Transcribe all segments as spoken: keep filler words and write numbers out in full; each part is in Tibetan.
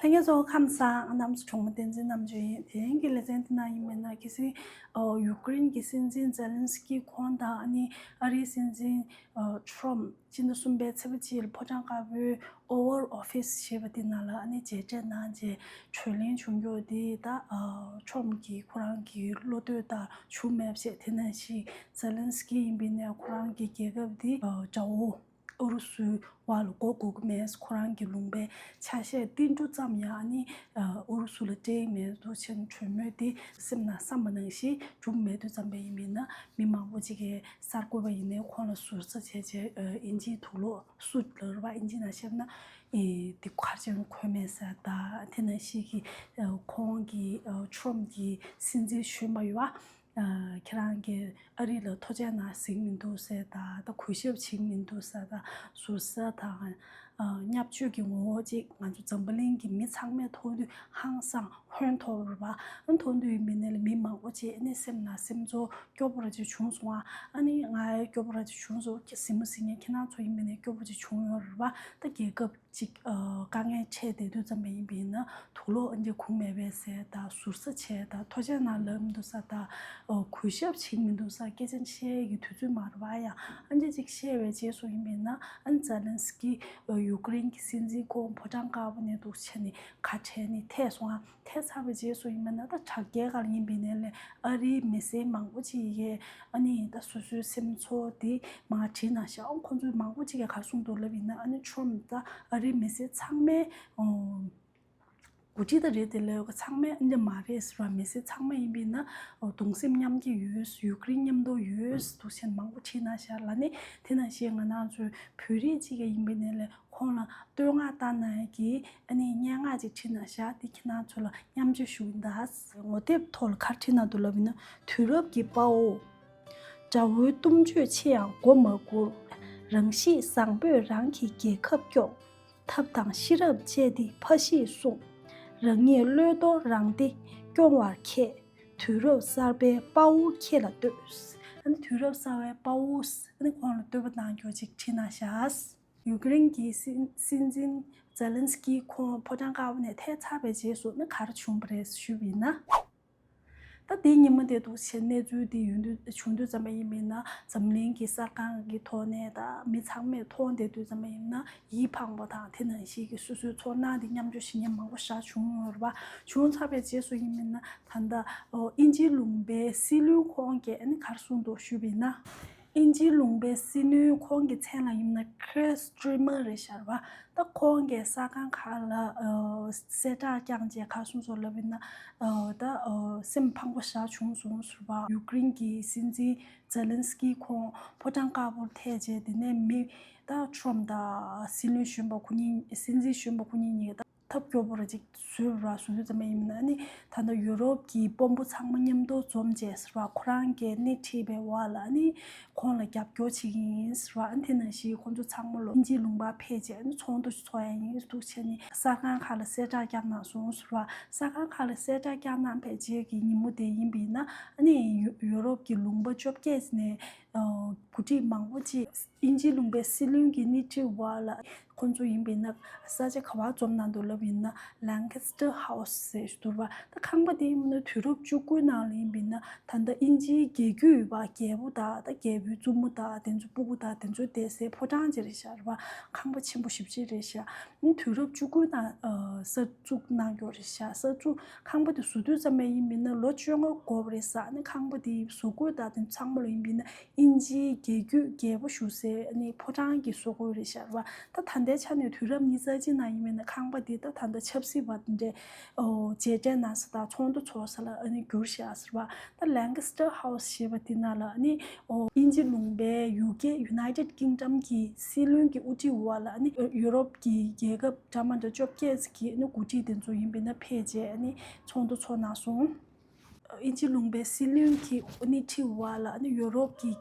ལྷན་རྒྱས་ཚོ་ཁམས་བཟང་། ང་རྣམ་གྲོང་མི་བསྟན་འཛིན་རྣམ་དཔྱོད་ཡིན། དེ་རིང་གི་ལེ་ཚན་འདི་ནང་ཡིན་མིན་ན་གལ་སྲིད་ཨོ་ཡུཀ་རེན་གྱི་སྲིད་འཛིན་ཛེ་ལན་སི་ཀི་ཁོང་དང་ཨ་ནི་ཨ་རིའི་སྲིད་འཛིན་ཨོ་ཁྲོམ་སྤྱི་ཟླ་གསུམ་པའི་ཚེས་པ་གཅིག་ལ་ཕོ་བྲང་དཀར་པོའི་ཨོ་ཝལ་ཨོ་ཕིས་ཞེས་པ་དེ་ནང་ལ་ཨ་ནི་མཇལ་འཕྲད་གནང་རྗེས་གྲོས་གླེང་བྱུང་རྒྱུ་དེ་ད་ཨོ་ཁྲོམ་གྱིས་ཁོ་རང་གི་བློ་འདོད་ལྟར་བྱུང་མེད་པ་བྱས། དེ་ནང་བཞིན་ཛེ་ལན་སི་ཀི་ཡིན་པའི་ནས་ཁོ་རང་གི་རྒྱལ་ཁབ་དེ་ཨོ་དགྲ་བོ་ཨུ་རུ་སུའི་དབར་ལ་འགོ་འགུག་གི་མེད། ཁོ་རང་གི་ལུང་པའི་ཆ་ཤས་ཏིལ་འབྲུ་ཙམ་ཡང་ཨ་ནི་ཨུ་རུ་སུ་ལ་སྤྲད་མེད་འདུག་ཕྱིན་གྲོས་མོལ་དེ་སེམས་ནང་བསམ་པ་ནང་བཞིན་འགྲུབ་མེད་དུས་ཙམ་པ་ཡིན་མིན་ན་མི་མང་པོ་ཅིག་གིས་གསར་འགོད་པ་ཡིན་ནའི་ཁོང་ལ་ཟུར་ཟ་བྱས་བྱས་ཨིན་ཇིའི་དུག་ལོག་སུད་ལ་རུ་བ་ཨིན་ཇི་ནང་བཤད་ན་དེ་གར་ཅན་གོན་མེད་ཟེར། ད་དེ་ནང་བཞིན་གྱི་ཁོང་གི་ཁྲོམ་གྱི་སྲིད་འཛིན་གཞོན་པ་ཡོད་པ། ཁྱེད་རང་གིས་ཨ་རི་ལ་ཐོ་ཆས་ནང་གཟིགས་མི་འདུག་ཟེར་དང་། ད་གུས་ཞབས་བྱེད་མི་འདུག་ཟེར་དང་། ཟུར་ཟ་དང་བརྙས་བཅོས་ཀྱི་ངོ་བོ་ཅིག་ང་ཚོ་འཛམ་བུ་གླིང་གི་མི་ཚང་མས་མཐོང་དུས་ཧང་སང་ཧོན་ཐོར་བ། ཨ་མཐོང་དུས་མི་ནས་ལ་མི་མང་པོ་ཅིག་ཨ་ནི་སེམས་ནང་སེམས་ཚོར་སྐྱོ་པོ་ར་ཅིག་བྱུང་སོང་ཨ། ཨ་ནི་ང་ཡང་སྐྱོ་པོ་ར་ཅིག་བྱུང་སོང་། ཁྱེད་གཟིགས་མོ་གཟིགས་མཁན་ཁྱེད་རང་ཚོ་ཡིན་པ་ནས་སྐྱོ་པོ་ཅིག་བྱུང་ཡོད་རེད་བ། ད་རྒྱལ་ཁབ་ཅིག་ཨ་དཀའ་ངལ་འཕྲད་བསྡད་དུས་ཙམ་པ་ཡིན་པ་ཡིན་ན་དུག་ལོག་ཨ་འདྲ་གོན་མེད་པས་ཟེར་དང་། ཟུར་ཟ་བྱས་དང་། ཐོ་ཆས་ནང་ལབ་མི་འདུག་ཟེར་དང་། ཨོ་གུས་ཞབས་བྱེད་མི་འདུག་ཟེར་སྐད་ཆ་བཤད་ཀྱི་དུས་ཚོད་མ་རེད་པ། ཡང་ཨ་འདྲ་ཅིག་བཤད་པའི་རྗེས་སུ་ཡིན་པ་ཡིན་ན་ཨ་ནི་ཛེ་ལན་སི་ཀི་ཨོ་ཡུཀ་རེན་གྱི་སྲིད་འཛིན་ཁོང་ཕོ་བྲང་དཀར་པོ་ནས་འདུག་བྱས་ནས་ཁ་བྲལ་ནས་ཐད་སོང་ཨ། ཐད་ཚར་བའི་རྗེས་སུ་ཡིན་པ་ཡིན་ན་ད་དྲ་རྒྱའི་སྒང་ལ་ཡིན་པ་ཡིན་ནའི་ལས་ཨ་རིའི་མི་སེར་མང་པོ་ཅིག་གིས་ཨ་ནི་ད་སོ་སོའི་སེམས་ཚོར་དེ་མར་བྲིས་གནང་ཤག་ཨོ་ཁོང་ཚོས་མང་པོ་ཅིག་གིས་ག་རེ་གསུངས་འདུག་ལབ་ཡིན་ན་ཨ་ནི་ཁྲོམ་ད་ཨ་རིའི་མི་སེར་ཚང་མའི་ཨོ་འགོ་ཁྲིད་ད་རེད་དེ་ལས་ཚང་མས་ཨ་འདྲ་མ་རེད་ཟེར་བ། མི་སེར་ཚང་མ་ཡིན་པས་ན་གདུང་སེམས་མཉམ་སྐྱེད་ཡོད། ཡུཀ་རེན་མཉམ་དུ་ཡོད་འདུག་ཟེར་མང་པོ་བྲིས་གནང་ཤག་ལ་ནི་དེ་ནང་བཞིན་ང་རང་ཚོའི་བོད་རིགས་གཅིག་ཡིན་པའི་ནས་ལས་ཁོང་ལ་བསྟོད་བསྔགས་བཏང་གནང་གི་ཨ་ནི་སྙན་ངག་ཅིག་བྲིས་གནང་ཤག་དེ་ཁྱེད་རང་ཚོ་ལ་མཉམ་སྤྱོད་ཞུ་གི་ཡིན་ད། ངོ་དེབ་ཐོག་ལ་ག་རེ་བྲིས་གནང་འདུག་ལབ་ཡིན་ན། དུས་རབས་ཀྱི་དཔའ་བོ། དགྲ་བོའི་གཏུམ་སྤྱོད་ཆེ་ཡང་མགོ་མ་སྒུར། རང་གཤིས་བཟང་པོས་རང་གི་རྒྱལ་ཁབ་སྐྱོང་། ཐབས་དང་ཤེས་རབ་སྤྱད་དེ་ཕ་གཞིས་སྲུང་། རང་ཉིད་བློས་གཏོང་རང་བདེ་སྐྱོང་བར་མཁས། དུས་རབས་གསར་པའི་དཔའ་བོ་ཁྱེད་ལ་བསྟོད། ཨ་ནི་དུས་རབས་གསར་པའི་དཔའ་བོ་ཨ་ནི་ཁོང་ལ་བསྟོད་པ་གནང་རྒྱུ་ཅིག་བྲིས་གནང་ཤག་ཡུཀ་རེན་གྱི་སྲིད་སྲིད་འཛིན་ཛེ་ལན་སི་ཀི་ཁོང་ཕོ་བྲང་དཀར་པོ་ནས་ཐད་ཚར་བའི་རྗེས་སུ་ནི་ག་རེ་བྱུང་བ་རེད་ཞུས་པ་ཡིན་ན། ད་དེའི་ཉིན་མོ་དེ་འདུག་བྱས་གནས་ཚུལ་དེ་ཡོང་དུས་བྱུང་དུས་ཙམ་པ་ཡིན་པས་ན་འཛམ་གླིང་གི་གསར་ཁང་གི་ཐོག་ནས་ད་མི་ཚང་མས་མཐོང་བསྡད་དུས་ཙམ་པ་ཡིན་ན་ཡིད་ཕངས་པ་དང་དེ་ནང་བཞིན་གྱི་སོ་སོའི་ཚོར་སྣང་དེ་མཉམ་སྤྱོད་བྱེད་མཁན་མང་པོ་ཞིག་བྱུང་ཡོད་རེད་པ། བྱུང་ཚར་བའི་རྗེས་སུ་ཡིན་པས་ན་ད་ལྟ་ཨིན་ཇིའི་ལུང་པའི་སྲིད་བློན་ཁོང་གིས་ཨ་ནི་ག་རེ་གསུངས་འདུག་ཞུས་པ་ཡིན་ན། ཨིན་ཇིའི་ལུང་པའི་སྲིད་བློན་ཁོང་གི་མཚན་ལ་ཡིན་ན་Keir Starmer་རེད་ཤག་པ། ད་ཁོང་གིས་གསར་ཁང་ཁག་ལ་ཨ་གསལ་བསྒྲགས་བསྐྱངས་རྗེས་ག་རེ་གསུངས་སོང་ལབ་ཡིན་ན། ཨ་ད་ཨ་སེམས་ཕངས་པོ་ཞེ་དྲག་བྱུང་སོང་ཟེར་བ། ཡུཀ་རེན་གྱི་སྲིད་འཛིན་ཛེ་ལན་སི་ཀི་ཁོང་ཕོ་བྲང་དཀར་པོར་ཐད་རྗེས་དེ་ནས་མི་ད་ཁྲོམ་དང་སྲིད་བློན་གཞོན་པ་ཁོ་གཉིས་སྲིད་འཛིན་གཞོན་པ་ཁོ་གཉིས་གཉིས་ཀ་ད། ཐབས་སྐྱོ་པོ་ར་ཅིག་བཟོས་ར་བཟོ་དུས་ཙམ་པ་ཡིན་ན་ནི་ད་ལྟ་ཡུ་རོབ་ཀྱི་དཔོན་པོ་ཚང་མ་མཉམ་དུ་འཛོམས་བྱས་ཟེར་བ། ཁོ་རང་གིས་སྣེ་ཁྲིད་པའི་འོག་ལ་ནི་ཁོང་ལ་རྒྱབ་སྐྱོར་བྱེད་ཀྱི་ཡིན་ཟེར་བ། ཨ་ནི་དེ་ནང་བཞིན་ཁོང་ཚོ་ཚང་མ་ལོ་ཨིན་ཇིའི་ལུང་པར་ཕེབས་རྗེས་ཨ་ནི་ཚོགས་འདུ་ཚོགས་ཡ་ཡིན་འདུག་བྱས་ནས་གསར་ཁང་ཁག་ལ་གསལ་བསྒྲགས་བསྐྱངས་གནང་སོང་ཟེར་བ། གསར་ཁང་ཁག་ལ་གསལ་བསྒྲགས་བསྐྱངས་གནང་བའི་རྗེས་ཀྱི་ཉིན་མོ་དེ་ཡིན་པས་ན་ཨ་ནི་ཡུ་ཡུ་རོབ་ཀྱི་ལུང་པ་བཅོ་བརྒྱད་ནས། འགོ་ཁྲིད་མང་པོ་ཅིག་དབྱིན་ཇིའི་ལུང་པའི་སྲིད་བློན་གྱི་སྣེ་ཁྲིད་འོག་ལ་ཁོང་ཚོ་ཡིན་པས་ན་ས་ཆ་ག་པར་འཛོམས་གནང་འདུག་ལབ་ཡིན་ན་Lancaster House་ཟེར་འདུག་པ། ད་ཁང་པ་དེ་ཡིན་ན་དུས་རབས་བཅུ་དགུའི་ནང་ལ་ཡིན་པས་ན་ད་ལྟ་དབྱིན་ཇིའི་རྒྱལ་རྒྱུད་པ་རྒྱལ་པོ་དང་ད་རྒྱལ་པོའི་བཙུན་མོ་དང་དེ་ཚོ་སྤུ་གུ་དང་དེ་ཚོ་བསྡད་སའི་ཕོ་བྲང་ཅིག་རེད་ཤག་རེད་པ། ཁང་པ་ཆེན་པོ་ཞེ་པོ་ཅིག་རེད་ཤག་དུས་རབས་བཅུ་དགུའི་ནང་གསར་འཛུགས་གནང་རྒྱུ་རེད་ཤག་གསར་འཛུགས་ཁང་པ་དེ་བཟོ་དུས་ཙམ་པ་ཡིན་པས་ན་ལོ་བཅོ་ལྔ་འགོར་བ་རེད་ཤག་ཨ་ནི་ཁང་པ་དེ་བཟོ་བཀོད་དང་དེ་ཚང་མ་ལ་ཡིན་པས་ན། དབྱིན་ཇིའི་རྒྱལ་རྒྱུད་རྒྱལ་པོ་བཞུགས་སའི་ཨ་ནི་ཕོ་བྲང་གི་བཟོ་བཀོད་རེད་ཤག་རེད་པ། ད་ད་ལྟའི་ཆ་ནས་དུས་རབས་ཉི་ཤུ་རྩ་གཅིག་ནང་ཡིན་པས་ན་ཁང་པ་འདི་ད་ད་ལྟ་ཆབ་སྲིད་པ་འདི་འདྲའི་ཨོ་མཇལ་འཕྲད་གནང་ས་དང་ཚོགས་འདུ་ཚོགས་ས་ལ་ཨ་ནི་གྱུར་ཤག་ཟེར་བ། ད་Lancaster House་ཞེས་པ་འདི་ནང་ལ་ཨ་ནི་ཨོ་དབྱིན་ཇི་ལུང་པའི་ཡུ་ཀེ་United Kingdom་གི་སྲིད་བློན་གྱི་དབུ་ཁྲིད་འོག་ལ་ཨ་ནི་ཡུ་རོབ་ཀྱི་རྒྱལ་ཁབ་འདྲ་མི་འདྲ་བཅོ་བརྒྱད་ཀྱི་ཨ་ནི་འགོ་ཁྲིད་དེ་ཚོ་ཡིན་པས་ན་ཕེབས་རྗེས་ཨ་ནི་ཚོགས་འདུ་ཚོགས་གནང་སོང་། དབྱིན་ཇི་ལུང་པའི་སྲིད་བློན་གྱི་སྣེ་ཁྲིད་འོག་ལ་ཨ་ནི་ཡུ་རོབ་ཀྱི་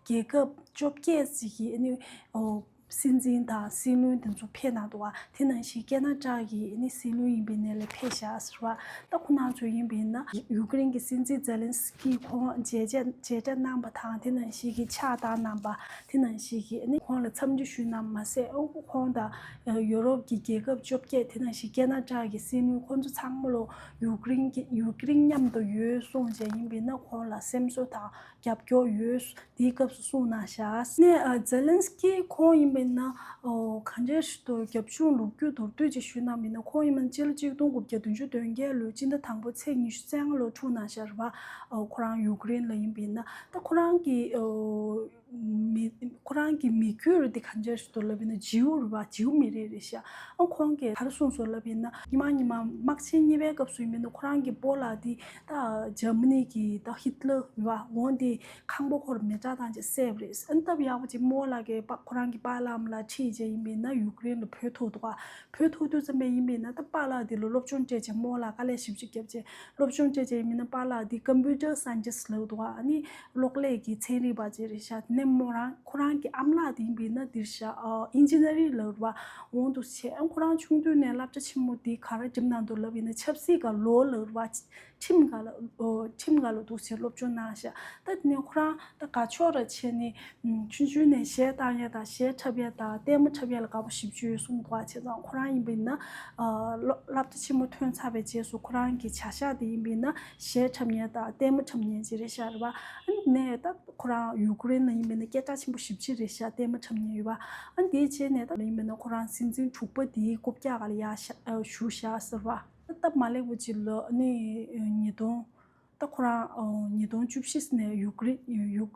རྒྱལ་ཁབ་བཅོ་བརྒྱད་ཅིག་གི་ཨ་ནི་ཨོ་ སྲིད་འཛིན་དང་སྲིད་བློན་དེ་ཚོ་ཕེབས་གནང་འདུག་བ། དེ་ནང་བཞིན་ཁེ་ན་ཌ་གི་ནི་སྲིད་བློན་ཡིན་པའི་ནས་ལས་ཕེབས་བཞག་ཟེར་བ། ད་ཁོ་ནང་ཚོ་ཡིན་པའི་ན་ཡུ་ཀེ་རེན་གྱི་སྲིད་འཛིན་ཛེ་ལན་སི་ཀི་ཁོང་མཇལ་བཅར་མཇལ་འཕྲད་གནང་པ་དང་། དེ་ནང་བཞིན་གྱི་ཕྱག་བསྟར་གནང་པ། དེ་ནང་བཞིན་གྱི་ནི་ཁོང་ལ་འཚམས་འདྲི་ཞུས་གནང་མ་ཟད། ཨོ་ཁོང་དང་ཡུ་རོབ་ཀྱི་རྒྱལ་ཁབ་བཅོ་བརྒྱད། དེ་ནང་བཞིན་ཁེ་ན་ཌ་གི་སྲིད་བློན་ཁོང་ཚོ་ཚང་མ་ལོ་ཡུ་ཀེ་རེན་གྱི་ཡུ་ཀེ་རེན་མཉམ་དུ་ཡོད་གསུངས་བྱས་ཡིན་པའི་ན་ཁོང་ལ་སེམས་གསོ་དང་རྒྱབ་སྐྱོར་ཡོད། དེའི་སྐབས་སུ་གསུངས་གནང་བཞག་ནས། ཨ། ཛེ་ལན་སི་ཀི་ཁོང་ཡིན་པས་ན། ཨོ། ག་འདྲས་ཞིག་ཏུ་རྒྱབ་ལྗོངས་ལོ་རྒྱུས་མདོར་བསྡུས་ཅིག་ཞུས་གནང་བ་ཡིན་ན། ཁོང་ཡིན་པ་ན་སྤྱི་ལོ་གཅིག་སྟོང་དགུ་བརྒྱ་བདུན་ཅུ་དོན་བརྒྱད་ལོའི་སྤྱི་ཟླ་དང་པོ་ཚེས་ཉི་ཤུ་རྩ་ལྔ་ལོ་འཁྲུངས་གནང་བཞག་རེད་པ། ཨོ། ཁོ་རང་ཡུ་ཀེ་རེན་ལ་ཡིན་པས་ན། ད་ཁོ་རང་གི། ཨོ། མི། ཁོ་རང་གི་མི་རྒྱུད་རེད་དེ་ག་འདྲས་ཞིག་ཏུ་ལབ་ཡིན་ན་ཇིའུ་རེད་པ། ཇིའུ་མི་རིགས་རེད་ཤག་ཨ། ཁོང་གིས་ག་རེ་གསུངས་སོང་ལབ་ཡིན་ན། ཉི་མ་ཉི་མ་དམག་ཆེན་གཉིས་པའི་སྐབས་སུ་ཡིན་པས་ན། ཁོ་རང་གི་སྤོ་ལགས་དེ་ད་འཇར་མ་ནི་གི་ད་ཧི་ཏ་ལར་རེད་པ། འོང་དེ་ཁང་པ་ཁོར་མེ་སྲེག་བཏང་བྱས་བསད་པ་རེད། ཨ་ནི་སྟབས་ཡག་པོ་ཅིག་སྨོ་ལགས་ཀྱི་པ། ཁོ་རང་གི་པཱ་ལགས་ཨ་མ་ལགས་ཁྲིད་བྱས་ཡིན་པས་ན་ཡུ་ཀེ་རེན་ལ་བུད་ཐུག་འདུག་ག་བུད་ཐུག་དུས་ཙམ་པ་ཡིན་པས་ན། ད་པཱ་ལགས་དེ་ལ་སློབ་སྦྱོང་སྤྲད་བྱས་སྨོ་ལགས། དཀའ་ལས་ཞེ་པོ་ཅིག་བརྒྱབ་བྱས་སློབ་སྦྱོང་སྤྲད་བྱས་ཡིན་པས་ན། པཱ་ལགས་དེ་ཀམ་པུ་ཊར་སའེན་ཊིསི་ལབ་འདུག་ག་ཨ་ནི་གློག་ཀླད་ཀྱི་ཚན་རིག་པ་ཅིག་རེད་ཤག་དེ་ནས་སྨོ་རང་ཁོ་རང་གི་ཨ་མ་ལགས་དེ་ཡིན་པས་ན་འདིར་ཤག་ཨ། ཨིན་ཇི་ནི་རིང་ལབ་རེད་པ། འོང་དུ་བྱས། ཨ། ཁོ་རང་ཆུང་དུས་ནས་བསླབ་བྱ་ཆེན་མོ་དེ་ག་རེ་འགྲིམ་གནང་འདུག་ལབ་ཡིན་ན། ཆབ་སྲིད་སྒང་ལོ་ལབ་རེད་པ། ཁྲིམས་སྒང་ལ། ཨོ། ཁྲིམས་སྒང་ལ་འདུག་བྱས་སློབ་སྦྱོང་གནང་ཤག་ད་དེ་ནས་ཁོ་རང་ད་དགའ་ཕྱོགས་ར་བྱས་ནས། ཨམ། ཆུང་ཆུང་ནས་གཞས་བཏང་ཡ་དང་གཞས་འཁྲབ་ཡ་དང་ལྟད་མོ་འཁྲབ་ཡ་ལ་དགའ་པོ་ཞེ་པོ་ཅིག་ཡོད་གསུངས་འདུག་ག་བྱས་ཙང་ཁོ་རང་ཡིན་པས་ན། ཨ། སློ། བསླབ་བྱ་ཆེན་མོ་ཐོན་ཚར་བའི་རྗེས་སུ་ཁོ་རང་གི་བྱ་གཞག་དེ་ཡིན་པས་ན་གཞས་འཁྲབ་མཁན་དང་ལྟད་མོ་འཁྲབ་མཁན་ཅིག་རེད་ཤག་རེད་པ། ཨ་ནི་ནས་ད་ཁོ་རང་ཡུ་ཀེ་རེན་ལ་ཡིན་པས་ན་སྐད་གྲགས་ཆེན་པོ་ཞེ་པོ་ཅིག་རེད་ཤག་ལྟད་མོ་འཁྲབ་མཁན་ཡོད་པ། ཨ་ནི་དེའི་རྗེས་ནས་ད་ལ་ཡིན་པས་ན་ཁོ་རང་སྲིད་འཛིན་དྲུག་པ་དེའི་རྐུབ་བཀྱག་སྒང་ལ་ཡར་བཞག་ཨ། བཞུགས་བཞག་ཟེར་བ། སྟབས་མ་ལེགས་པོ་ཅིག་ལ་ནི་ཉིས་སྟོང་། ད་ཁོ་རང་ཉིས་སྟོང་བཅུ་བཞི་ནས་ཡུ་ཀེ་རེན། ཡུ།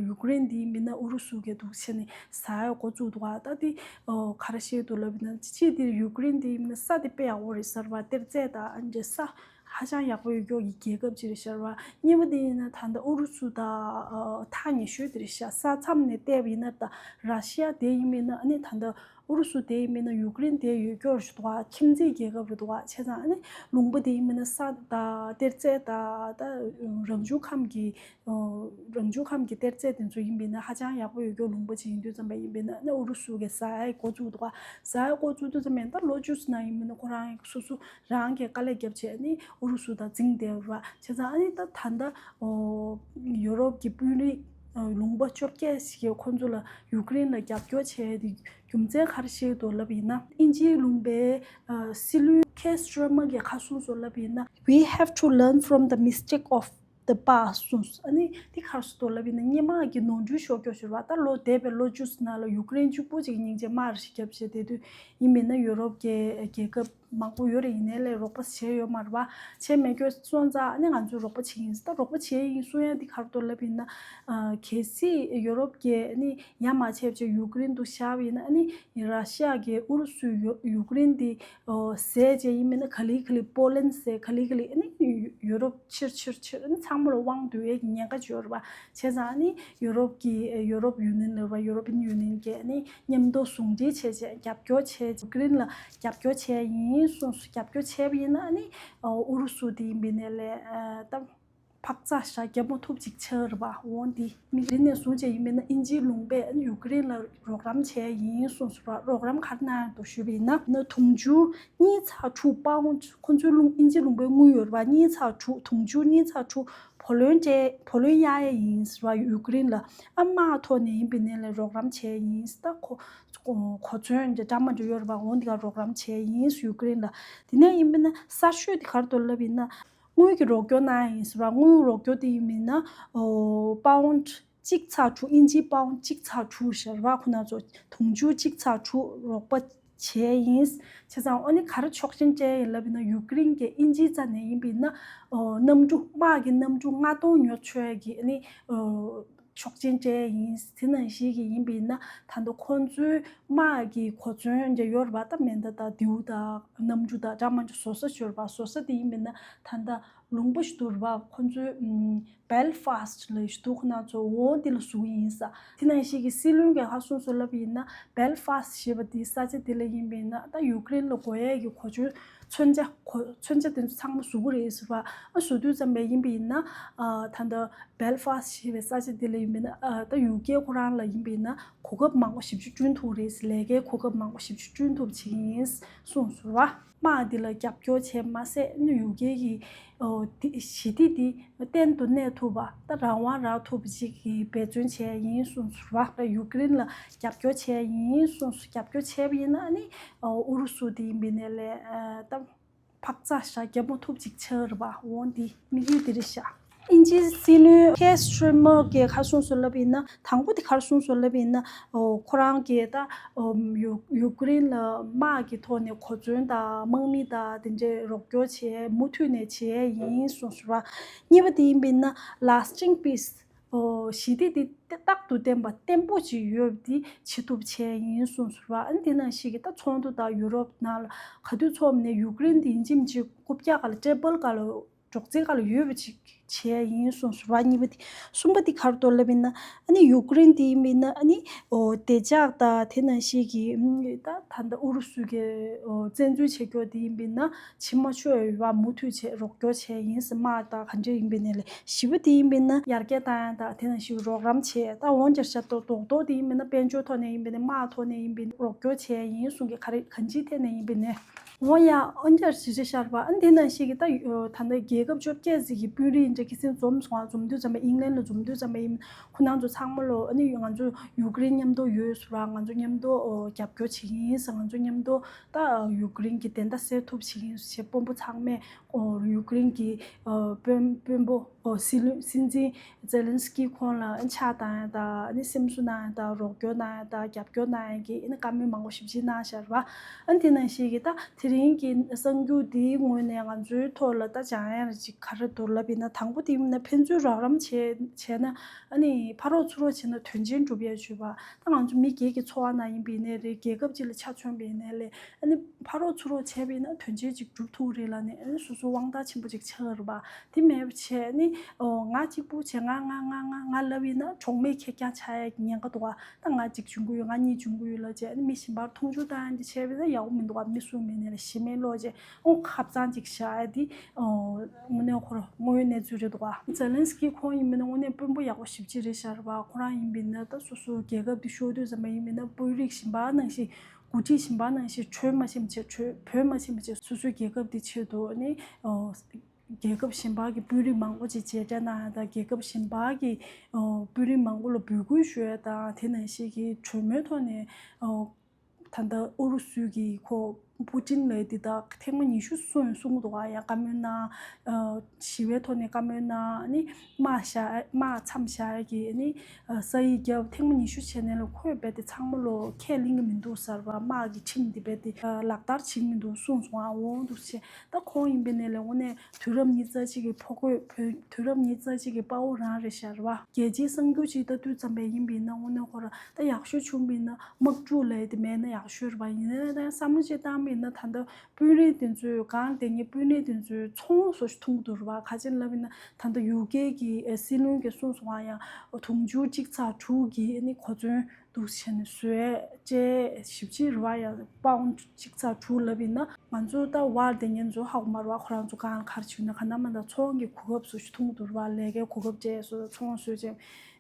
ཡུ་ཀེ་རེན་འདི་མིན་ན་ཨུ་རུ་སུ་གི་འདུག་བྱས་ནས་ཟ་ཡ་འགོ་བཙུགས་འདུག་ག་ད་དེ་ག་རེ་བཤད་འདུག་ལབ་ན། ཅིག་དེ་ཡུ་ཀེ་རེན་འདི་མིན་ན་ས་དེ་དཔེ་ཡག་པོ་རེད་ཟེར་བ། གཏེར་རྫས་དང་འདྲ་ས་ཧ་ཅང་ཡག་པོ་ཡོད་ཀྱོག་གི་རྒྱལ་ཁབ་ཅིག་རེད་ཟེར་བ། གཉིས་པ་དེ་ཡིན་ན་ད་ལྟ་ཨུ་རུ་སུ་དང་ཐག་ཉེ་ཤོས་དེ་རེད་ཤག་ས་མཚམས་ནས་བལྟས་པ་ཡིན་ན། ད་ར་ཤི་ཡ་དེ་ཡིན་མིན་ན། ཨ་ནི་ད་ལྟ་ཨུ་རུ་སུ་དེ་ཡིན་མིན་ན་ཡུ་ཀེ་རེན་དེ་ཡོད་ཀྱོག་རེད་འདུག་ག་ཁྱིམ་མཚེས་རྒྱལ་ཁབ་རེད་འདུག་ག་བྱས་ཙང་ཨ་ནི་ལུང་པ་དེ་ཡིན་མིན་ན་ས་དང་གཏེར་རྫས་དང་། ད་རང་བྱུང་ཁམས་ཀྱི། རང་བྱུང་ཁམས་ཀྱི་གཏེར་རྫས་དེ་ཚོ་ཡིན་པས་ན་ཧ་ཅང་ཡག་པོ་ཡོད་ཀྱོག་ལུང་པ་ཅིག་ཡིན་དུས་ཙམ་པ་ཡིན་པས་ན། ཨ་ནི་ཨུ་རུ་སུ་གི་ཟ་ཡ་འགོ་བཙུགས་འདུག་ག་ཟ་ཡ་འགོ་བཙུགས་དུས་ཙམ་པ་ཡིན་ན། ད་ལོ་བཅུ་ཙམ་ནང་ཡིན་མིན་ན་ཁོ་རང་སོ་སོ་རང་གིས་དཀའ་ལས་བརྒྱབ་བྱས་ཨ་ནི་ཨུ་རུ་སུ་དང་འཛིང་བསྡད་པ་རེད་པ། བྱས་ཙང་ཨ་ནི་ད་ད་ལྟ་ཡོ་རོབ་ཀྱི་དཔོན་རིགས་ལུང་པ་བཅོ་བརྒྱད་ཞིག་གིས་ཁོང་ཚོ་ལ་ཡུ་ཀེ་རེན་ལ་རྒྱབ་སྐྱོར་བྱས་ཏེ། རྒྱུ་མཚན་ག་རེ་བཤད་འདུག་ལབ་ཡིན་ན། དབྱིན་ཇིའི་ལུང་པའི་ཨ་སྲིད་བློན་ཁེར་སི་ཊར་མར་གྱིས་ག་གསུངས་སོང་ལབ་ཡིན་ན། We have to learn from the mistake of the past གསུངས་སོང་། ཨ་ནི་འདི་ག་རེ་ཟེར་འདུག་ལབ་ཡིན་ན། སྔོན་མ་གི་ནོར་འཁྲུལ་ཤོར་ཀྱོག་ཤོར་བ། ད་ལོ་འདས་པའི་ལོ་བཅུ་ནང་ལ་ཡུ་ཀེ་རེན་གཅིག་པུ་ཅིག་སྙིང་རྗེ་དམར་ཞིག་བརྒྱབ་བྱས་བསྡད་དུས་ཡིན་མིན་ན། ཡོ་རོབ་ཀྱི་རྒྱལ་ཁབ་མང་པོ་ཡོད་རེད། ཡིན་ནའི་ལས་རོགས་པ་བྱས་ཡོད་མ་རེད་པ། བྱས་མེད་ཀྱོག་སོང་ཙང་ཨ་ནི་ང་ཚོས་རོགས་པ་བྱེད་ཀྱི་ཡིན། ད་རོགས་པ་བྱེད་ཀྱི་ཡིན་གསུང་ཡ་འདི་ག་རེ་འདུག་ལབ་ཡིན་ན། ཨ་གལ་སྲིད་ཡོ་རོབ་ཀྱིས་ཨ་ནི་ཡ་མ་བྱས་བྱས་ཡུ་ཀེ་རེན་འདི་བཞག་པ་ཡིན་ན། ཨ་ནི་ར་ཤི་ཡ་གིས་ཨུ་རུ་སུས་ཡུ་ཡུ་ཀེ་རེན་འདི་ཨོ་ཟས་བྱས་ཡིན་མིན་ན། ག་ལེ་ག་ལེ་པོ་ལན་ཟས་ག་ལེ་ག་ལེ་ཨ་ནི་ཡུ་ཡོ་རོབ་ཕྱིར་ཕྱིར་ཕྱིར་ཨ་ནི་ཚང་མ་ལ་དབང་བསྡུ་ཡས་ཀྱི་ཉེན་ཁ་ཅིག་ཡོད་རེད་པ། བྱས་ཙང་ཨ་ནི་ཡོ་རོབ་ཀྱི་ཡོ་རོབ་ཡུ་ནི་ཡན་ལབ་རེད་པ། ཡོ་རོབ་ཡུ་ནི་ཡན་གྱིས་ཨ་ནི་མཉམ་དུ་ཟུང་འབྲེལ་བྱས་བྱས་རྒྱབ་སྐྱོར་བྱས། ཡུ་ཀེ་རེན་ལ་རྒྱབ་སྐྱོར་བྱས་ཡིན་གསུངས་སོང་། རྒྱབ་སྐྱོར་བྱས་པ་ཡིན་ན་ཨ་ནི་ཨོ་ཨུ་རུ་སུ་དེ་ཡིན་པའི་ནས་ལས་ཨ་ད་འཕག་འཚག་ཞག་བརྒྱབ་མ་ཐུབ་ཅིག་ཆགས་རེད་པ། འོང་དེ་མི་རེ་ནས་བཟུང་བྱས་ཡིན་པས་ན། དབྱིན་ཇིའི་ལུང་པས་ཨ་ནི་ཡུ་ཀེ་རེན་ལ་རོགས་རམ་བྱས་ཡིན་གསུངས་སོང་ར། རོགས་རམ་ག་རེ་གནང་ཡོད་འདུག་ཞུས་པ་ཡིན་ན། ན་དུང་ཕྱུར་གཉིས་ཚེག་དྲུག་པའུ་ཌི། ཁོང་ཚོའི་ལུང་། དབྱིན་ཇིའི་ལུང་པའི་དངུལ་ཡོད་རེད་པ། གཉིས་ཚེག་དྲུག་དུང་ཕྱུར་གཉིས་ཚེག་དྲུག་བུ་ལོན་སྤྲད། བུ་ལོན་གཡར་ཡས་ཡིན་ཟེར་བ། ཡུ་ཀེ་རེན་ལ་ཨ་དམག་ཐོག་ནས་ཡིན་པའི་ནས་ལས་རོགས་རམ་བྱས་ཡིན་ཟེར། ད་གོ་གོ་མཚོན་འདྲ་འདྲ་མ་འདྲ་ཡོད་རེད་པ། འོང་དེ་ག་རོགས་རམ་བྱས་ཡིན་ཟེར་ཡུ་ཀེ་རེན་ལ། དེ་ནས་ཡིན་པའི་ན་གསར་ཤོས་དེ་ག་རེ་འདུག་ལབ་ཡིན་ན། དངུལ་གྱི་རོགས་སྐྱོར་གནང་ཡིན་ཟེར་བ། དངུལ་རོགས་སྐྱོར་དེ་ཡིན་པའི་ན་ཨོ་པའུ་ཌི་གཅིག་ཚེག་དྲུག་དབྱིན་ཇིའི་པའུ་ཌི་གཅིག་ཚེག་དྲུག་ཟེར་བ། ཁོ་ན་ཚོ་དུང་ཕྱུར་གཅིག་ཚེག་དྲུག་རོགས་པ་བྱས་ཡིན། བྱས་ཙང་ཨ་ནི་ག་རེ་ཆོག་མཆན་སྤྲད་ཡིན་ལབ་ཡིན་ན། ཡུ་ཀེ་རེན་གྱིས་དབྱིན་ཇིའི་རྩ་ནས་ཡིན་པའི་ན་ཨོ་གནམ་གྲུ། དམག་གི་གནམ་གྲུ་ལྔ་སྟོང་ཉོ་ཆོག་ཡ་གི་ཨ་ནི་ཨོ་ཆོག་མཆན་སྤྲད་ཡིན། དེ་ནང་བཞིན་གྱི་ཡིན་པའི་ན་ད་ལྟ་ཁོང་ཚོའི་དམག་གི་གོ་མཚོན་འདྲ་ཡོད་རེད་པ། ད་མེ་མདའ་དང་མདེའུ་དང་གནམ་གྲུ་དང་འདྲ་མ་འདྲ་བཟོ་ས་ཡོད་རེད་པ། བཟོ་ས་དེ་ཡིན་པའི་ན་ད་ལྟ་ལུང་པ་ཞིག་ཏུ་རེད་པ། ཁོང་ཚོའི་ཨམ་བེལ་ཧྥ་སི་ལབ་ཞིག་འདུག་ཁོ་ན་ཚོ་འོ་དེ་ལ་བཟོ་གི་ཡིན་ས། དེ་ནང་བཞིན་གྱི་སྲིད་བློན་གྱིས་ཧ་གསུངས་སོང་ལབ་ཡིན་ན། བེལ་ཧྥ་སི་ཞེས་པ་དེ་ས་ཆ་དེ་ལ་ཡིན་པའི་ན་ད་ཡུ་ཀེ་རེན་ལ་དགོས་ཡས་ཀྱི་གོ་མཚོན་ མཚོན་ཆ་གོ་མཚོན་ཆ་དེ་ཚོ་ཚང་མ་བཟོ་གི་རེད་ཟེར་བ། ཨ་བཟོ་དུས་ཙམ་པ་ཡིན་པ་ཡིན་ན་ཨ་ད་ལྟ་Belfast་ཞེས་པའི་ས་ཆ་འདི་ལ་ཡིན་པ་ཡིན་ན་ཨ་ད་ཡུ་ཀེ་ཁོ་རང་ལ་ཡིན་པ་ཡིན་ན་གོ་སྐབས་མང་པོ་ཞེ་པོ་ཅིག་བསྐྲུན་ཐུབ་རེད། ལས་ཀའི་གོ་སྐབས་མང་པོ་ཞེ་པོ་ཅིག་བསྐྲུན་ཐུབ་ཅིག་ཡིན་གསུངས་ཟེར་བ། དམག་འདི་ལ་རྒྱབ་སྐྱོར་བྱས་མ་ཟད་ཨ་ནི་ཡུ་ཀེ་གི་ཨོ་དེ་ཞི་བདེ་འདི་གཏན་དུ་གནས་ཐུབ་པ་ད་རང་དབང་རག་ཐུབ་པ་ཅིག་གི་འབད་བརྩོན་བྱས་ཡིན་གསུངས་ཟེར་བ། ཡུ་ཀེ་རེན་ལ་རྒྱབ་སྐྱོར་བྱས་ཡིན་གསུངས། རྒྱབ་སྐྱོར་བྱས་པ་ཡིན་ན་ཨ་ནི་ཨོ་ཨུ་རུ་སུ་དེ་ཡིན་པའི་ནས་ལས་ཨ་ད་འཕག་འཚག་ཤ་རྒྱབ་མ་ཐུབ་ཅིག་ཆགས་རེད་པ། འོང་འདི་དམིགས་ཡུལ་འདི་རེད་ཤག་ཨིན་ཇིའི་སྲིད་བློན་ཁེར་སི་ཊར་མར་གེལ་ག་རེ་གསུངས་སོང་ལབ་ཡིན་ན། དང་པོ་དེ་ག་རེ་གསུངས་སོང་ལབ་ཡིན་ན། ཨོ་ཁོ་རང་གིས་ད་ཨོ་ཡུ་ཡུ་ཀེ་རེན་ལ་དམག་གི་ཐོག་ནས་གོ་མཚོན་དང་དམག་མི་དང་དེ་འདྲའི་རོགས་སྐྱོར་བྱས་མུ་མཐུད་ནས་བྱས་ཡིན་གསུངས་སོང་བ། གཉིས་པ་དེ་ཡིན་པ་ཡིན་ན་lasting peace། ཨོ་ཞི་བདེ་དེ་རྟག་ཏུ་བརྟན་པ་བརྟན་པོ་ཅིག་ཡོད་པ་དེ་བྱེད་ཐུབ་བྱས་ཡིན་གསུངས་སོང་བ། ཨ་ནི་དེ་ནང་བཞིན་གྱི་ད་ཚོགས་འདུ་དང་ཡུ་རོབ་ནང་ལ་ག་དུས་ཚོགས་ནས་ཡུ་ཀེ་རེན་དེ་ཡིན་གཅིག་མིན་གཅིག་རྐུབ་བཀྱག་ག་ལ་ཊེ་བལ་ག་ལ་སྒྲོག་ཙེ་ག་ལ་ཡོད་པ་ཅིག་བྱས་ཡིན་གསུངས་སོང་བ། གཉིས་པ་དེ། གསུམ་པ་དེ་ག་རེ་འདུག་ལབ་ཡིན་ན། ཨ་ནི་ཡུ་ཀེ་རེན་དེ་ཡིན་པ་ཡིན་ན་ཨ་ནི་ཨོ་བདེ་འཇགས་དང་དེ་ནང་བཞིན་གྱི་ཨ་ད་ད་ལྟ་ཨུ་རུ་སུ་གི་ཨོ་བཙན་འཛུལ་བྱེད་རྒྱུ་དེ་ཡིན་པ་ཡིན་ན་བྱེད་མ་ཆོག་ཡོད་པ་མུ་མཐུད་བྱས་རོགས་སྐྱོར་བྱས་ཡིན་ཟེར། དམག་དང་ག་འདྲ་ཡིན་པ་ཡིན་ནའི་ལས། བཞི་པ་དེ་ཡིན་པ་ཡིན་ན་ཡར་རྒྱས་བཏང་ཡ་དང་དེ་ནང་བཞིན་རོགས་རམ་བྱས། ད་འོང་རྒྱལ་ཤ་རྡོག་རྡོག་རྡོག་དེ་ཡིན་པ་ཡིན་ན་དཔལ་འབྱོར་ཐོག་ནས་ཡིན་པ་ཡིན་ན་དམག་ཐོག་ནས་ཡིན་པ་ཡིན་ན་རོགས་སྐྱོར་བྱས་ཡིན་གསུང་གི། ག་རེ་གང་ཅིའི་ཐད་ནས་ཡིན་པ་ཡིན་ནའི། འོ་ཡ། འོན་ཀྱང་ཞི་བདེ་ཤར་བ་ཨ་ནི་དེ་ནང་བཞིན་གྱི་ད་ད་ལྟ་རྒྱལ་ཁབ་བཅོ་བརྒྱད་ཙམ་གྱི་དཔོན་རིགས་འདྲ་ཁ་སང་འཛོམས་སོང་། འཛོམས་དུས་ཙམ་པ་ཨིང་ལན་ལ་འཛོམས་དུས་ཙམ་པ་ཡིན། ཁོ་རང་ཚོ་ཚང་མ་ལོ་ཨ་ནི་ང་ཚོ་ཡུ་ཀེ་རེན་མཉམ་དུ་ཡོད་ཟེར་བ། ང་ཚོ་མཉམ་དུ་ཨོ་རྒྱབ་སྐྱོར་བྱེད་ཀྱི་ཡིན་ཟེར། ང་ཚོ་མཉམ་དུ་ད་ཡུ་ཀེ་རེན་གྱི་བདེན་མཐའ་གསལ་ཐུབ་བྱེད་ཀྱི་ཡིན་ཟེར། དཔོན་པོ་ཚང་མས་ཨོ་ཡུ་ཀེ་རེན་གྱི་ཨོ་དཔོན་དཔོན་པོ་ཨོ་སྲིད་བློན་སྲིད་འཛིན་ཛེ་ལན་སི་ཀི་ཁོང་ལ་ཕྱག་བཏང་ཡ་དང་ཨ་ནི་སེམས་གསོ་གནང་ཡ་དང་རོགས་སྐྱོར་གནང་ཡ་དང་རྒྱབ་སྐྱོར་གནང་ཡ་གི་ཨ་ནི་བཀའ་མོལ་མང་པོ་ཞེ་པོ་ཅིག་གནང་བཞག་རེད་པ། ཨ་ནི་དེ་ནང་བཞིན་གྱི་ད་དེ་རིང་གི་གསར་འགྱུར་འདིའི་ངོས་ནས་ང་ཚོའི་ཐོག་ལ་ད་སྦྱང་ཡ་ཅིག་ག་རེ་འདུག་ལབ་ཡིན་ན། དང་པོ་དེ་ཡིན་ན་ཕན་ཚུན་རོགས་རམ་བྱས་བྱས་ན་ཨ་ནི་ཕ་རོགས་ཚུར་རོགས་བྱས་ན་དོན་ཆེན་འགྲུབ་ཡ་ཡོད་པ། ད་ང་ཚོ་མི་སྒེར་གྱི་འཚོ་བ་ནང་ཡིན་པ་ཡིན་ནའི་རེད། རྒྱལ་ཁབ་ཅིག་ལ་ཆ་མཚོན་པ་ཡིན་ནའི་ལས་ཨ་ནི་ཕ་རོགས་ཚུར་རོགས་བྱས་པ་ཡིན་ན་དོན་ཆེན་ཅིག་འགྲུབ་ཐུབ་རེད་ལབ་ནས་ཨ་ནི་སོ་སོ་དབང་ཐང་ཆེན་པོ་ཅིག་ཆགས་རེད་པ། དེ་མེད་པ་བྱས་ནི། ཨོ་ང་གཅིག་པུ་བྱས་ང་ང་ང་ང་ང་ལབ་ཡིན་ན་གྲོགས་མེད་ཁེར་རྐྱང་ཆགས་ཡ་གི་ཉེན་ཁ་འདུག་ག་ད་ང་གཅིག་བྱུང་གི་ཡོད། ང་གཉིས་བྱུང་གི་ཡོད་ལབ་བྱས་ནི་མི་གཞན་པར་མཐོང་ཆུང་བཏང་ཡ་འདི་བྱས་པ་ཡིན་ན་ཡག་པོ་མི་འདུག་ག་མི་སུ་མེད་ནས་ལ་ཞི་མེད་ལོག་བྱས་ཨོ་ཁ་གཙང་ཅིག་བཞག་ཡ་འདི་ཨོ་དངོས་གནས་ཁོ་རང་དངོས་ཡོད་གནས་ཚུལ་རེད་འདུག་ག་ཛེ་ལན་སི་ཀི་ཁོང་ཡིན་པ་ཡིན་ན་དངོས་གནས་དཔོན་པོ་ཡག་པོ་ཞེ་པོ་ཅིག་རེད་ཤག་རེད་པ། ཁོ་རང་ཡིན་པ་ཡིན་ན་ད་སོ་སོ་རྒྱལ་ཁབ་འདི་ཤོར་དུས་ཙམ་པ་ཡིན་པ་ཡིན་ན་དཔོན་རིགས་གཞན་པ་ནང་བཞིན་འགོ་ཁྲིད་གཞན་པ་ནང་བཞིན་བྲོས་མ་ཕྱིན་པ་བྱས། བྲོས་བྲོས་མ་ཕྱིན་པ་བྱས་སོ་སོའི་རྒྱལ་ཁབ་འདི་ཆེད་དུ་ནི་ཨོ། རྒྱལ་ཁབ་གཞན་པ་གི་དཔོན་རིགས་མང་པོ་ཅིག་མཇལ་འཕྲད་གནང་ཡ་དང་རྒྱལ་ཁབ་གཞན་པ་གི་ཨོ་དཔོན་རིགས་མང་པོ་ལ་འབོད་སྐུལ་ཞུ་ཡ་དང་དེ་ནང་བཞིན་གྱི་གྲོས་མོལ་ཐོག་ནས་ཨོ་ད་ལྟ་ཨུ་རུ་སུའི་གི་ཁོ་པུ་ཏིན་ལབ་ཡ་འདི་དག་ཐེངས་མ་ཉི་ཤུ་སོང་གསུང་གི་འདུག་ག་ཡང་བཀའ་མོལ་གནང་ཨོ་ཞི་བའི་ཐོག་ནས་བཀའ་མོལ་གནང་ནི་དམག་བཞག་དམག་མཚམས་བཞག་ཡ་གི་ནི་ཨོ་ས་ཡིག་བརྒྱབ། ཐེངས་མ་ཉི་ཤུ་བྱས་ནས་ལ་ཁོས་རྦད་དེ་ཚང་མ་ལོ་ཁས་ལེན་གི་མི་འདུག་ཟེར་བ། དམག་གི་ཁྲིམས་འདི་རྦད་དེ་ཨོ་ལག་བསྟར་བྱེད་ཀྱི་མི་འདུག་གསུངས་སོང་། ཨ་འོང་འདུག་ཟེར། ད་ཁོང་ཡིན་པའི་ནས་ལས་དངོས་གནས་དུས་རབས་ཉི་ཤུ་རྩ་གཅིག་གི་ཕོ་རྒོད་བོད་དུས་རབས་ཉི་ཤུ་རྩ་གཅིག་གི་དཔའ་བོ་རང་རེད་ཤག་རེད་པ། རྒྱལ་སྤྱིའི་གསར་འགྱུར་ཅིག་ལྟ་དུས་ཙམ་པ་ཡིན་པ་ཡིན་ན་དངོས་གནས་ཁོ་རང་ད་ཡག་ཤོས་བྱུང་བ་ཡིན་ན་དམག་འཁྲུག་ལབ་ཡ་དེ་མེད་ན་ཡག་ཤོས་རེད་པ། ཡིན་ནའི་ད་བསམ་བློ་ཅིག་བཏང་བ་ཡིན་ན་ད་ལྟ་དཔོན་རིགས་དེ་ཚོས་སྒང་དེ་ཉིད་དཔོན་རིགས་དེ་ཚོས་ཚོང་བཟོ་ཞིག་འཐུང་གི་འདུག་རེད་པ། ག་ཅི་ལབ་ཡིན་ན་ད་ལྟ་ཡུ་ཀེ་གི་ཨེ་སྲིད་བློན་གྱིས་གསུངས་སོང་། ཨ་ཡང་དུང་ཕྱུར་གཅིག་ཚེག་དྲུག་གི་ཨ་ནི་གོ་མཚོན་འདུག་བྱས་ནས་བཟོས་བྱས་ཞིབ་ཕྱིར་རེད་པ། ཡང་པའུན་གཅིག་ཚེག་དྲུག་ལབ་ཡིན་ན་ང་ཚོ་ད་བར་དེ་ཉིན་ཚོ་ཧ་གོ་མ་རེད་པ། ཁོ་རང་ཚོ་གང་ལ་ག་རེ་བྱུང་ན་ག་ན་མ་ན་ཚོང་གི་གོ་སྐབས་བཟོ་ཞིག་འཐུང་གི་འདུག་རེད་པ། ལས་ཀའི་གོ་སྐབས་བྱས་སོ་ཚོང་བཟོས་བྱས་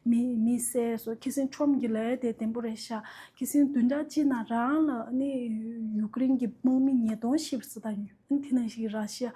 མི་མི་བསད་སོ། ཁ་སང་ཁྲོམ་གྱི་ལས་དེ་བདེན་པོ་རེད་ཤག་ཁ་སང་བདུན་ཕྲག་གཅིག་ནང་རང་ལ་ནི་ཡུཀ་རེན་གྱི་དམག་མི་ཉིས་སྟོང་ཤི་བ་ཟེར་ད་ཡོད། དེ་ནང་བཞིན་ར་ཤི་ཡ་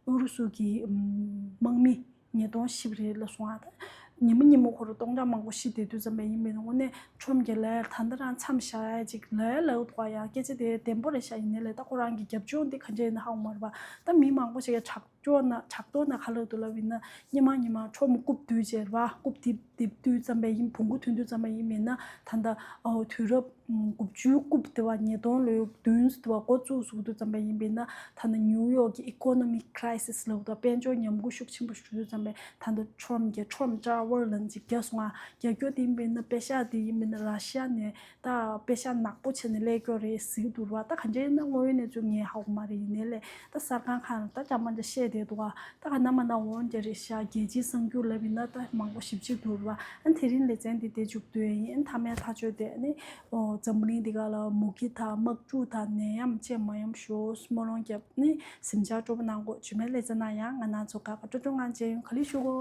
ཨུ་རུ་སུ་གི་དམག་མི་ཉིས་སྟོང་ཤི་བ་རེད་ལབ་སོང་ཨ། ད་ཉིན་མོ་ཉིན་མོ་ཁོ་རང་སྟོང་ཕྲག་མང་པོ་ཤི་བསྡད་དུས་ཙམ་པ་ཡིན་པས་དངོས་གནས་ཁྲོམ་གྱི་ལས་ད་ལྟ་རང་མཚམས་བཞག་ཡ་ཅིག་ལས་ལབ་འདུག་ཨ། ཡང་སྐད་ཆ་དེ་བདེན་པོ་རེད་ཤག་ཡིན་ནའི་ལས་ད་ཁོ་རང་གི་རྒྱབ་ལྗོངས་འདི་ག་འདྲ་ཡིན་ན་ཧ་གོ་མ་རེད་པ། ད་མི་མང་པོ་ཞིག་གིས་དྲག་ཅོག་ན་དྲག་ཏོ་ན་ག་ལབ་འདུག་ལབ་ཡིན་ན་སྙེ་མ་སྙེ་མ་ཁྲོམ་རྐུབ་བསྡུས་བྱས་ར་རྐུབ་རྡིབ་རྡིབ་དུས་ཙམ་པ་ཡིན། བོང་གུ་ཐོན་དུས་ཙམ་པ་ཡིན་མིན་ན་ད་ལྟ་ཨོ་དུས་རབས་དགུ་བཅུའི་རྐུབ་དེ་བ་ཉིས་སྟོང་ལོའི་བདུན་དེ་བ་འགོ་བཙུགས་སུ་དུས་ཙམ་པ་ཡིན་མིན་ན་ད་ལྟ་ནིའུ་ཡོག་གི་economic crisis་ལབ་དང་དཔལ་འབྱོར་ཉམས་རྒུད་ཤུགས་ཆེན་པོ་ཞུ་དུས་ཙམ་པ་ད་ལྟ་ཁྲོམ་གྱི་ཁྲོམ་ཀྲ་ཝར་ལན་ཅིག་རྒྱག་སོང་ང་རྒྱག་རྒྱུ་དེ་ཡིན་མིན་ན་པེ་ཤག་དེ་ཡིན་མིན་ན་ར་ཤི་ཡ་ནས། ད་པེ་ཤག་ནག་པོ་བྱས་ནས་སླེབས་ཀྱོག་རེད་ཟེར་གྱི་འདུག་ར། ད་ག་འདྲ་ཡིན་ན་དངོས་ཡོད་གནས་ཚུལ་ངས་ཧ་གོ་མ་རེད། ཡིན་ནའི་ལས་ད་གསར་ཁང་ཁག་ལ་ད་ཅང་མ་ཅང་བཤད་བསྡད་འདུག་ག་ད་ག་ན་མ་ན་འོང་རྒྱ་རེད་ཤག་རྒྱལ་སྤྱིའི་གསར་འགྱུར་ལབ་ཡིན་ན་ད་མང་པོ་ཞིབ་ཕྱིར་འདུག་ར། ཨ་དེ་རིང་ལེ་ཚན་འདི་དེ་མཇུག་བསྡུ་ཡ་ཡིན། ཨ་མཐའ་མའི་ཐག་གཅོད་དེ་ཨ་ནི་ཨོ་ འཛམ་བུ་གླིང་འདི་ག་ལ་མུ་གེ་དང་དམག་འཁྲུག་དང་ནད་ཡམས་བཅས་མ་ཡོང་ཤོག་སྨོན་ལམ་རྒྱབ་ནས་གཟིམ་འཇག་སྤྲོ་པོ་གནང་དགོས། རྗེས་མའི་ལེ་ཚན་ནང་ཡང་ང་རང་ཚོ་ག་པར་སྤྲོ་སྤྲོ་ངང་མཇལ་ཡོང་། ག་ལེ་ཞུ་གོ།